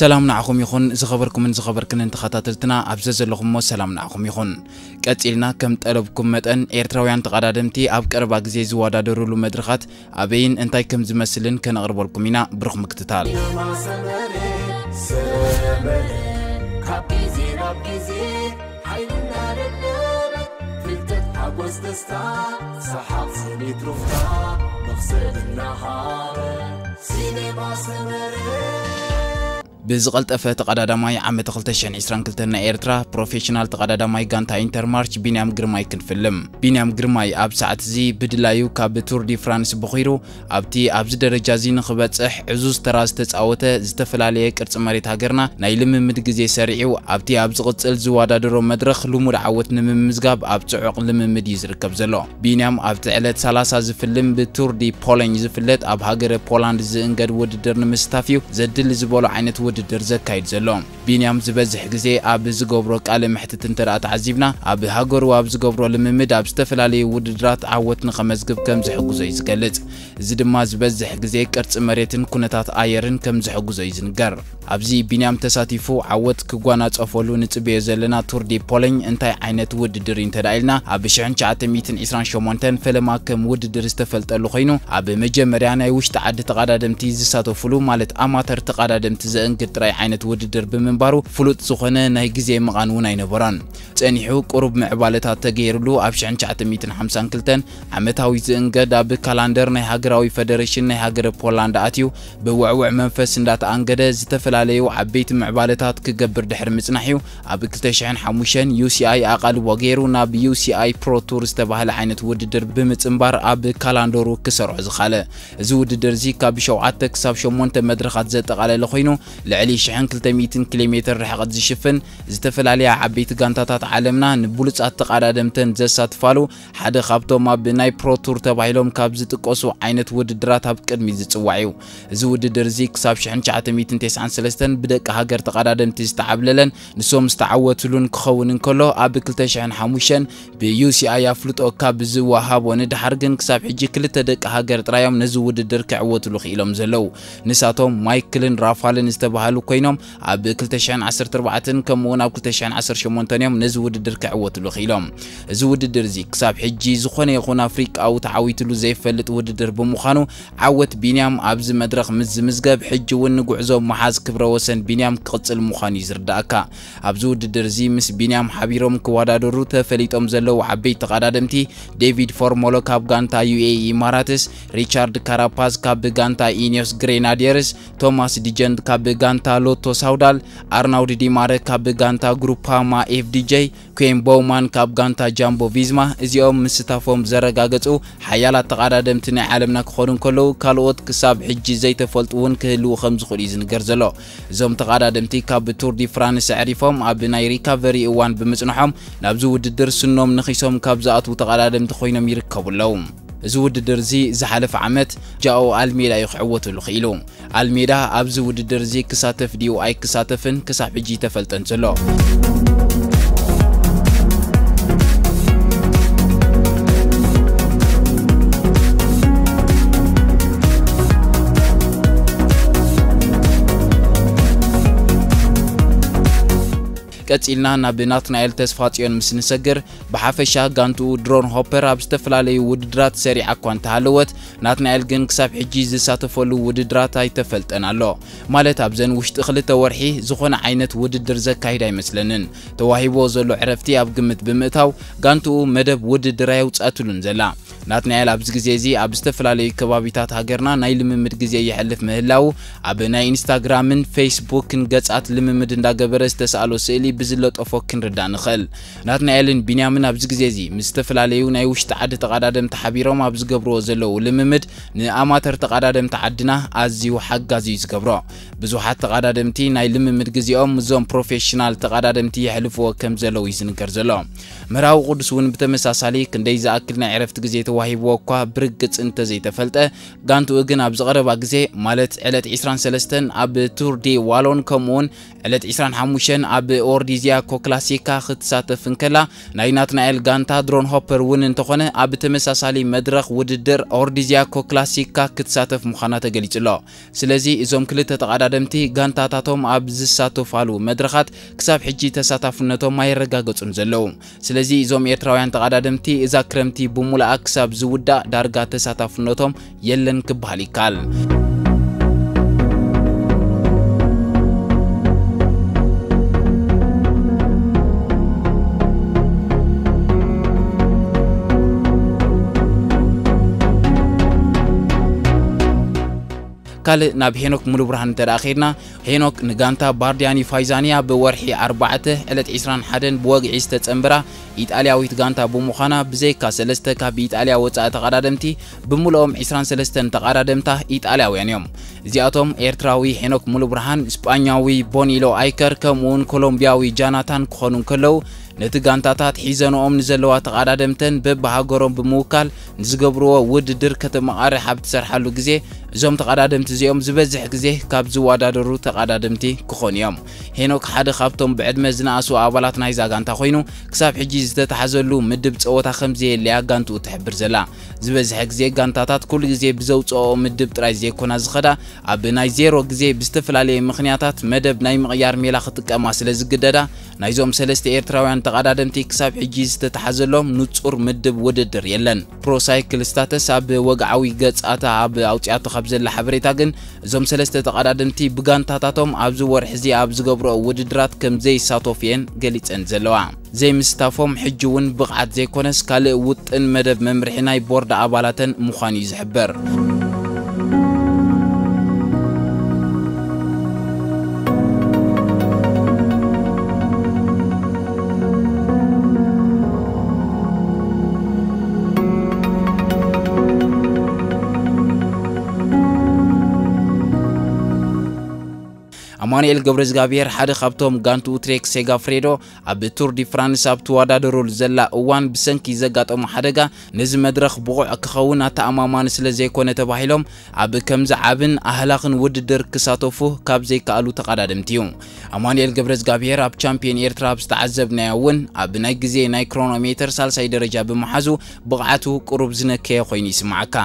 ሰላም ንዓኹም ይኹን። ዝኸበርኩምን ዝኸበርክንን ተኸታተልትና፣ ኣብ ዘዘለኹሞ ሰላም ንዓኹም ይኹን። ቀጺልና ከም ጠለብኩም መጠን፣ ኤርትራውያን ተቐዳደምቲ ኣብ ቀረባ ግዜ ዝወዳደሩሉ መድረኻት ኣበይን እንታይ ከም ዝመስልን ከነቕርበልኩም ኢና። ብሩኽ ምክትታል። ብዝቐልጠፈ ተቐዳዳማይ ዓመት ክልተ ሽሕን ዕስራን ክልተን ናይ ኤርትራ ፕሮፌሽናል ተቐዳዳማይ ጋንታ ኢንተርማርች ቢንያም ግርማይ ክንፍልም። ቢንያም ግርማይ ኣብ ሰዓት እዚ ብድላዩ ካብ ቱር ዲ ፍራንስ ብኺሩ ኣብቲ ኣብዚ ደረጃ እዚ ንኽበጽሕ ዕዙዝ ተራ ዝተጻወተ ዝተፈላለየ ቅርጺ መሬት ሃገርና ናይ ልምምድ ግዜ ሰሪዑ ኣብቲ ኣብ ዝቕጽል ዝወዳደሮ መድረኽ ልሙድ ዓወት ንምምዝጋብ ኣብ ጽዑቕ ልምምድ እዩ ዝርከብ ዘሎ። ቢንያም ኣብቲ ዕለት ሰላሳ ዝፍልም ብቱር ዲ ፖሎኝ ዝፍለጥ ኣብ ሃገረ ፖላንድ ዝእንገድ ውድድር ንምስታፍ እዩ ዘድሊ ዝበሎ ዓይነት ውድድር ዘካይድ ዘሎ። ቢንያም ዝበዝሕ ግዜ ኣብ ዝገብሮ ቃለ መሕትት እንተ ደኣ ተዓዚብና፣ ኣብ ሃገሩ ኣብ ዝገብሮ ልምምድ ኣብ ዝተፈላለዩ ውድድራት ዓወት ንኸመዝግብ ከም ዝሕግዞ እዩ ዝገልጽ። እዚ ድማ ዝበዝሕ ግዜ ቅርጺ መሬትን ኩነታት ኣየርን ከም ዝሕግዞ እዩ ዝንገር። ኣብዚ ቢንያም ተሳቲፉ ዓወት ክጓናጸፈሉ ንጽበዮ ዘለና ቱር ዲ ፖሎኝ እንታይ ዓይነት ውድድር እዩ እንተ ደኣ ኢልና፣ ኣብ ሽሕን ትሽዓተ ሚእትን ዕስራን ሸሞንተን ፈለማ ከም ውድድር ዝተፈልጠሉ ኮይኑ፣ ኣብ መጀመርያ ናይ ውሽጢ ዓዲ ተቐዳደምቲ ዝሳተፉሉ፣ ማለት ኣማተር ተቐዳደምቲ ዘእንግድ ጥራይ ዓይነት ውድድር ብምንባሩ፣ ፍሉጥ ዝኾነ ናይ ግዜ መቓን እውን ኣይነበሮን። ጸኒሑ ቁሩብ ምዕባለታት ተገይሩሉ፣ ኣብ ሽሕን ትሽዓተ ሚእትን ሓምሳን ክልተን ዓመታዊ ዝእንገድ ኣብ ካላንደር ናይ ሃገራዊ ፈደረሽን ናይ ሃገረ ፖላንድ ኣትዩ፣ ብውዕውዕ መንፈስ እንዳተኣንገደ ዝተፈላለዩ ዓበይቲ ምዕባለታት ክገብር ድሕሪ ምጽናሕ እዩ፣ ኣብ ክልተ ሽሕን ሓሙሽተን ዩ ሲ ኣይ ኣቓልቦ ገይሩ ናብ ዩ ሲ ኣይ ፕሮ ቱር ዝተባህለ ዓይነት ውድድር ብምጽንባር ኣብ ካላንደሩ ክሰርዖ ዝኻለ። እዚ ውድድር እዚ ካብ ሸውዓተ ክሳብ ሸሞንተ መድረኻት ዘጠቓለለ ኮይኑ፣ ልዕሊ ሽሕን ክልተ ሚእትን ኪሎ ሜትር ርሕቐት ዝሽፍን ዝተፈላለያ ዓበይቲ ጋንታታት ዓለምና ንብሉጻት ተቐዳደምተን ዘሳትፋሉ ሓደ ካብቶም ኣብ ናይ ፕሮ ቱር ተባሂሎም ካብ ዝጥቀሱ ዓይነት ውድድራት ኣብ ቅድሚት ዝጽዋዕ እዩ። እዚ ውድድር እዚ ክሳብ ሽሕን ትሽዓተ ሚእትን ተስዓን ሰለስተን ብደቂ ሃገር ተቐዳደምቲ ዝተዓብለለን ንሶም ዝተዓወትሉን ክኸውን እንከሎ፣ ኣብ ክልተ ሽሕን ሓሙሽተን ብ ዩ ሲ ኣይ ኣፍልጦ ካብ ዝወሃቦ ንድሓር ግን ክሳብ ሕጂ ክልተ ደቂ ሃገር ጥራዮም ነዚ ውድድር ክዕወትሉ ክኢሎም ዘለዉ። ንሳቶም ማይክልን ራፋልን ዝተባህሉ ኮይኖም ኣብ ክልተ ሽሕን ዓሰርተ ኣርባዕተን ከምኡ እውን ኣብ ክልተ ሽሕን ዓሰርተ ሸሞንተን እዮም ነዚ ውድድር ክዕወትሉ ክኢሎም። እዚ ውድድር እዚ ክሳብ ሕጂ ዝኾነ ይኹን ኣፍሪቃዊ ተዓዊትሉ ዘይፈልጥ ውድድር ብምዃኑ ዓወት ቢንያም ኣብዚ መድረኽ ምስ ዝምዝገብ ሕጂ እውን ንጉዕዞ መሓዝ ክብረ ወሰን ቢንያም ክቕጽል ምዃኑ እዩ ዝርዳእካ። ኣብዚ ውድድር እዚ ምስ ቢንያም ሓቢሮም ክወዳደሩ ተፈሊጦም ዘለዉ ዓበይቲ ተቐዳደምቲ ዴቪድ ፎርሞሎ ካብ ጋንታ ዩ ኤ ኢ ኢማራትስ፣ ሪቻርድ ካራፓዝ ካብ ጋንታ ኢኒዮስ ግሬናዲየርስ፣ ቶማስ ዲጀንት ካብ ጋንታ ሎቶ ሳውዳል፣ ኣርናውድ ዲማረ ካብ ጋንታ ግሩፓማ ኤፍ ዲ ጄ፣ ኩዌን ቦውማን ካብ ጋንታ ጃምቦ ቪዝማ፣ እዚኦም ምስታፎም ዘረጋገጹ ሓያላት ተቐዳደምቲ ናይ ዓለምና ክኾኑ እንከለዉ፣ ካልኦት ክሳብ ሕጂ ዘይተፈልጡ እውን ክህልዉ ከም ዝኽእሉ እዩ ዝንገር ዘሎ። እዞም ተቐዳደምቲ ካብ ቱር ዲ ፍራንስ ኣዕሪፎም ኣብ ናይ ሪካቨሪ እዋን ብምጽንሖም ናብዚ ውድድር ስኖም ነኺሶም ካብ ዝኣትዉ ተቐዳደምቲ ኮይኖም ይርከቡ ኣለዉ። እዚ ውድድር እዚ ዝሓለፈ ዓመት ጃኦ ኣልሜዳ እዩ ክዕወትሉ ክኢሉ። ኣልሜዳ ኣብዚ ውድድር እዚ ክሳተፍ ድዩ ኣይክሳተፍን ክሳብ ሕጂ ተፈልጠን ዘሎ። ቀጺልና ናብ ናትናኤል ተስፋጽዮን ምስ ንሰግር፣ ብሓፈሻ ጋንትኡ ድሮን ሆፐር ኣብ ዝተፈላለዩ ውድድራት ሰሪዓ እኳ እንተሃለወት፣ ናትናኤል ግን ክሳብ ሕጂ ዝሳተፈሉ ውድድራት ኣይተፈልጠን ኣሎ። ማለት ኣብዘን ውሽጢ ክልተ ወርሒ ዝኾነ ዓይነት ውድድር ዘካይድ ኣይመስለንን። ተዋሂቦ ዘሎ ዕረፍቲ ኣብ ግምት ብምእታው፣ ጋንትኡ መደብ ውድድር ኣየውጻእትሉን ዘላ። ናትናኤል ኣብዚ ግዜ እዚ ኣብ ዝተፈላለዩ ከባቢታት ሃገርና ናይ ልምምድ ግዜ የሕልፍ ምህላዉ ኣብ ናይ ኢንስታግራምን ፌስቡክን ገጻት ልምምድ እንዳገበረ ዝተሳእሎ ስእሊ ብዝለጠፎ ክንርዳእ ንኽእል። ናትናኤልን ቢንያምን ኣብዚ ግዜ እዚ ምስ ዝተፈላለዩ ናይ ውሽጢ ዓዲ ተቐዳደምቲ ሓቢሮም ኣብ ዝገብርዎ ዘለዉ ልምምድ ንኣማተር ተቐዳደምቲ ዓድና ኣዝዩ ሓጋዚ እዩ ዝገብሮ። ብዙሓት ተቐዳደምቲ ናይ ልምምድ ግዜኦም ምስዞም ፕሮፌሽናል ተቐዳደምቲ የሕልፍዎ ከም ዘለዉ እዩ ዝንገር ዘሎ። መርሃዊ ቅዱስ እውን ብተመሳሳሊ ክንደይ ዝኣክል ናይ ዕረፍቲ ግዜ ተዋሂብዎ እኳ ብርግጽ እንተዘይተፈልጠ፣ ጋንትኡ ግን ኣብዚ ቀረባ ግዜ፣ ማለት ዕለት ዕስራን ሰለስተን ኣብ ቱር ዲ ዋሎን፣ ከምኡውን ዕለት ዕስራን ሓሙሽተን ኣብ ኦርዲዚያኮ ክላሲካ ክትሳተፍ እንከላ፣ ናይ ናትናኤል ጋንታ ድሮን ሆፐር እውን እንተኾነ ኣብ ተመሳሳሊ መድረኽ ውድድር ኦርዲዚያኮ ክላሲካ ክትሳተፍ ምዃና ተገሊጹ ኣሎ። ስለዚ እዞም ክልተ ተቐዳደምቲ ጋንታታቶም ኣብ ዝሳተፋሉ መድረኻት ክሳብ ሕጂ ተሳታፍነቶም ኣየረጋገጹን ዘለዉ። ስለዚ እዞም ኤርትራውያን ተቐዳደምቲ እዛ ክረምቲ ብሙሉኣ ክሳብ ዝውዳእ ዳርጋ ተሳታፍነቶም የለን ክበሃል ይከኣል። ካልእ ናብ ሄኖክ ሙሉብርሃን እንተ ደኣ ኸድና፣ ሄኖክ ንጋንታ ባርዲያኒ ፋይዛኒ ኣብ ወርሒ ኣርባዕተ ዕለት ዕስራን ሓደን ብወግዒ ዝተጸንበራ ኢጣልያዊት ጋንታ ብምዃና፣ ብዘይካ ሰለስተ ካብ ኢጣልያ ወጻኢ ተቐዳደምቲ፣ ብምልኦም ዕስራን ሰለስተን ተቐዳደምታ ኢጣልያውያን እዮም። እዚኣቶም ኤርትራዊ ሄኖክ ሙሉብርሃን፣ ስጳኛዊ ቦኒሎ ኣይከር፣ ከምኡውን ኮሎምቢያዊ ጃናታን ክኾኑ እንከለዉ፣ ነቲ ጋንታታት ሒዘንኦም ንዘለዋ ተቐዳደምተን በብሃገሮም ብምውካል ንዝገብርዎ ውድድር ከተመቓርሕ ኣብ ትሰርሓሉ ግዜ፣ እዞም ተቐዳደምቲ እዚኦም ዝበዝሕ ግዜ ካብ ዝወዳደሩ ተቐዳደምቲ ክኾኑ እዮም። ሄኖክ ሓደ ካብቶም ብዕድመ ዝነኣሱ ኣባላት ናይዛ ጋንታ ኮይኑ፣ ክሳብ ሕጂ ዝተታሕዘሉ ምድብ ጸወታ ከም ዘየለ እያ ጋንትኡ ትሕብር ዘላ። ዝበዝሐ ግዜ ጋንታታት ኩሉ ግዜ ብዘውጽኦ ምድብ ጥራይ ዘይኮና ዝኸዳ፣ ኣብ ናይ ዜሮ ግዜ ብዝተፈላለየ ምኽንያታት መደብ ናይ ምቕያር ሜላ ክጥቀማ ስለ ዝግደዳ፣ ናይዞም ሰለስተ ኤርትራውያን ተቐዳደምቲ ክሳብ ሕጂ ዝተታሕዘሎም ንጹር ምድብ ውድድር የለን። ፕሮ ሳይክል ስታተስ ኣብ ወግዓዊ ገጻታ ኣብ ኣውጽኣቶ ካብ ዘላ ሓበሬታ ግን፣ እዞም ሰለስተ ተቐዳደምቲ ብጋንታታቶም ኣብዚ ወርሒ እዚ ኣብ ዝገብርኦ ውድድራት ከም ዘይሳተፉ እየን ገሊጸን ዘለዋ። ዘይምስታፎም ሕጂ እውን ብቕዓት ዘይኮነስ ካልእ ውጥን መደብ መምርሒ ናይ ቦርድ ኣባላተን ምዃኑ እዩ ዝሕበር። ኣማኑኤል ገብረዝጋብሔር ሓደ ካብቶም ጋንትኡ ትሬክ ሴጋፍሬዶ ኣብ ቱር ዲ ፍራንስ ኣብ ትወዳደረሉ ዘላ እዋን ብሰንኪ ዘጋጠሞ ሓደጋ ነዚ መድረኽ ብቑዕ ክኸውን ኣተኣማማኒ ስለ ዘይኮነ ተባሂሎም ኣብ ከምዚ ዓብን ኣህላኽን ውድድር ክሳተፉ ካብ ዘይከኣሉ ተቐዳደምቲ እዩ። ኣማኑኤል ገብረዝጋብሔር ኣብ ቻምፒዮን ኤርትራ ኣብ ዝተዓዘብናዮ እውን ኣብ ናይ ግዜ ናይ ክሮኖሜተር ሳልሳይ ደረጃ ብምሓዙ ብቕዓቱ ቁሩብ ዝነከየ ኮይኑ ይስምዓካ።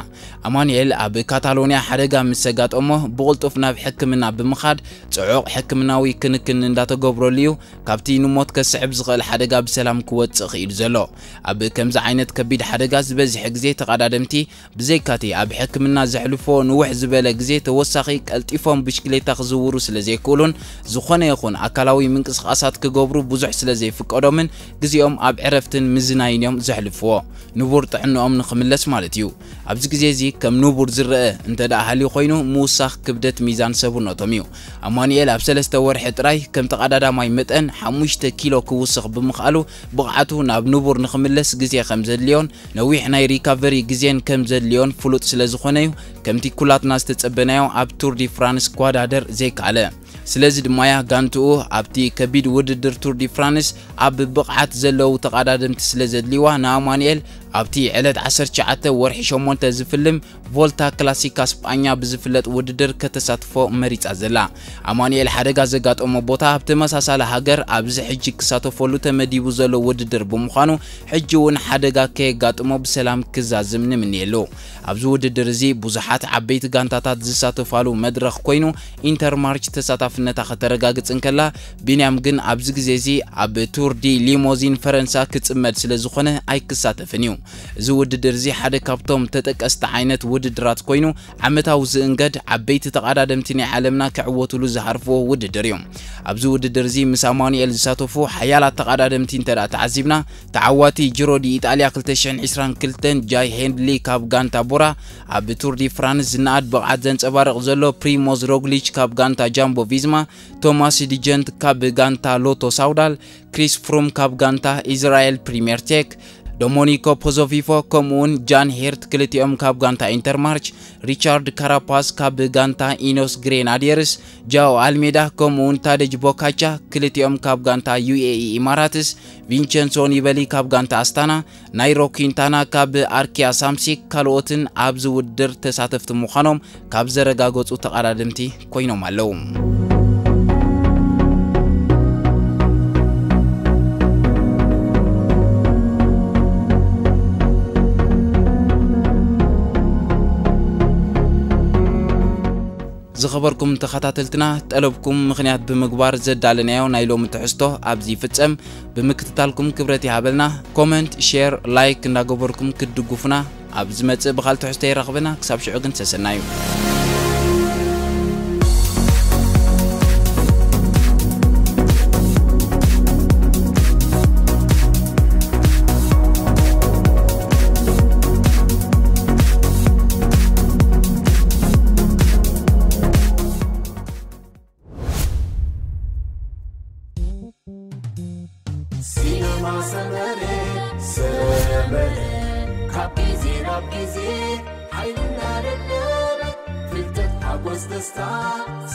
ኣማኑኤል ኣብ ካታሎንያ ሓደጋ ምስ ዘጋጠሞ ብቕልጡፍ ናብ ሕክምና ብምኻድ ጽዑቕ ሕክምናዊ ክንክን እንዳተገብረሉ እዩ ካብቲ ንሞት ከስዕብ ዝኽእል ሓደጋ ብሰላም ክወጽእ ክኢሉ ዘሎ። ኣብ ከምዚ ዓይነት ከቢድ ሓደጋ ዝበዝሐ ግዜ ተቐዳደምቲ ብዘይካቲ ኣብ ሕክምና ዘሕልፎ ንውሕ ዝበለ ግዜ ተወሳኺ ቀልጢፎም ብሽክሌታ ክዝውሩ ስለ ዘይክእሉን ዝኾነ ይኹን ኣካላዊ ምንቅስቓሳት ክገብሩ ብዙሕ ስለ ዘይፍቀዶምን ግዜኦም ኣብ ዕረፍትን ምዝናይን እዮም ዘሕልፍዎ። ንቡር ጥዕንኦም ንኽምለስ ማለት እዩ። ኣብዚ ግዜ እዚ ከም ንቡር ዝረአ እንተ ደኣ ሃልዩ ኮይኑ፣ ምውሳኽ ክብደት ሚዛን ሰብነቶም እዩ። ኣማኑኤል ኣብ ሰለስተ ወርሒ ጥራይ ከም ተቐዳዳማይ መጠን ሓሙሽተ ኪሎ ክውስኽ ብምኽኣሉ፣ ብቕዓቱ ናብ ንቡር ንኽምለስ ግዜ ከም ዘድልዮን ነዊሕ ናይ ሪካቨሪ ግዜን ከም ዘድልዮን ፍሉጥ ስለ ዝኾነ እዩ፣ ከምቲ ኩላትና ዝተጸበናዮ ኣብ ቱር ዲ ፍራንስ ክወዳደር ዘይከኣለ። ስለዚ ድማ እያ ጋንትኡ ኣብቲ ከቢድ ውድድር ቱር ዲ ፍራንስ ኣብ ብቕዓት ዘለዉ ተቐዳደምቲ ስለ ዘድልይዋ ንኣማኑኤል ኣብቲ ዕለት ዓሰርተ ትሽዓተ ወርሒ ሸሞንተ ዝፍልም ቮልታ ክላሲካ ስጳኛ ብዝፍለጥ ውድድር ከተሳትፎ መሪጻ ዘላ። ኣማኑኤል ሓደጋ ዘጋጠሞ ቦታ ኣብ ተመሳሳሊ ሃገር ኣብዚ ሕጂ ክሳተፈሉ ተመዲቡ ዘሎ ውድድር ብምዃኑ ሕጂ እውን ሓደጋ ከየጋጥሞ ብሰላም ክዛዝም ንምንየሉ። ኣብዚ ውድድር እዚ ብዙሓት ዓበይቲ ጋንታታት ዝሳተፋሉ መድረኽ ኮይኑ ኢንተርማርች ተሳታፍነታ ከተረጋግጽ እንከላ፣ ቢንያም ግን ኣብዚ ግዜ እዚ ኣብ ቱር ዲ ሊሞዚን ፈረንሳ ክጽመድ ስለ ዝኾነ ኣይክሳተፍን እዩ። እዚ ውድድር እዚ ሓደ ካብቶም ተጠቀስቲ ዓይነት ውድድራት ኮይኑ ዓመታዊ ዝእንገድ ዓበይቲ ተቐዳደምቲ ናይ ዓለምና ክዕወትሉ ዝሃርፍዎ ውድድር እዩ። ኣብዚ ውድድር እዚ ምስ ኣማኑኤል ዝሳተፉ ሓያላት ተቐዳደምቲ እንተ ደኣ ተዓዚብና፣ ተዓዋቲ ጅሮ ዲ ኢጣልያ ክልተ ሽሕን ዕስራን ክልተን ጃይ ሄንድሊ ካብ ጋንታ ቦራ፣ ኣብ ቱር ዲ ፍራንስ ዝነኣድ ብቕዓት ዘንጸባርቕ ዘሎ ፕሪሞዝ ሮግሊች ካብ ጋንታ ጃምቦ ቪዝማ፣ ቶማስ ዲጀንት ካብ ጋንታ ሎቶ ሳውዳል፣ ክሪስ ፍሩም ካብ ጋንታ ኢዝራኤል ፕሪምየር ቴክ፣ ዶሞኒኮ ፖዞቪፎ ከምኡውን ጃን ሄርት ክልቲኦም ካብ ጋንታ ኢንተርማርች፣ ሪቻርድ ካራፓስ ካብ ጋንታ ኢኖስ ግሬናዲየርስ፣ ጃኦ ኣልሜዳ ከምኡውን ታደጅ ቦካቻ ክልቲኦም ካብ ጋንታ ዩ ኤ ኢ ኢማራትስ፣ ቪንቸንሶ ኒበሊ ካብ ጋንታ ኣስታና፣ ናይሮ ኪንታና ካብ ኣርኪያ ሳምሲክ ካልኦትን ኣብዚ ውድድር ተሳተፍቲ ምዃኖም ካብ ዘረጋገጹ ተቐዳደምቲ ኮይኖም ኣለዉ። ዝኸበርኩም ተኸታተልትና፣ ጠለብኩም ምኽንያት ብምግባር ዘዳለናዮ ናይ ሎሚ ትሕዝቶ ኣብዚ ይፍጸም። ብምክትታልኩም ክብረት ይሃበልና። ኮመንት፣ ሼር፣ ላይክ እንዳገበርኩም ክትድግፉና ኣብ ዝመጽእ ብኻል ትሕዝቶ የራኽበና። ክሳብ ሽዑ ግን ሰሰናዩ። ሲነማ ሰመረ፣ ሰመረ፣ ካብ ግዜ ናብ ግዜ ሓይሉ እናደለበ፣ ፍልጠት፣ ሓጎስ፣ ደስታ፣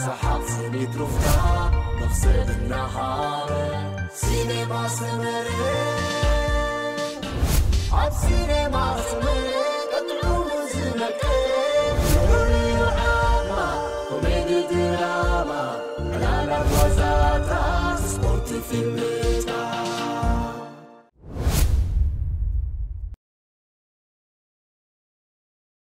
ሰሓቕ፣ ስኒት፣ ሩፍታ፣ መኽሰብ እናሃበ። ሲነማ ሰመረ፣ ኣብ ሲነማ ሰመረ፣ ቀጥዑ ዝመቀ፣ ፍሉይ ዓማ፣ ኮሜዲ፣ ድራማ፣ ዕላላት፣ ዋዛታት፣ ስፖርት፣ ፊልም፣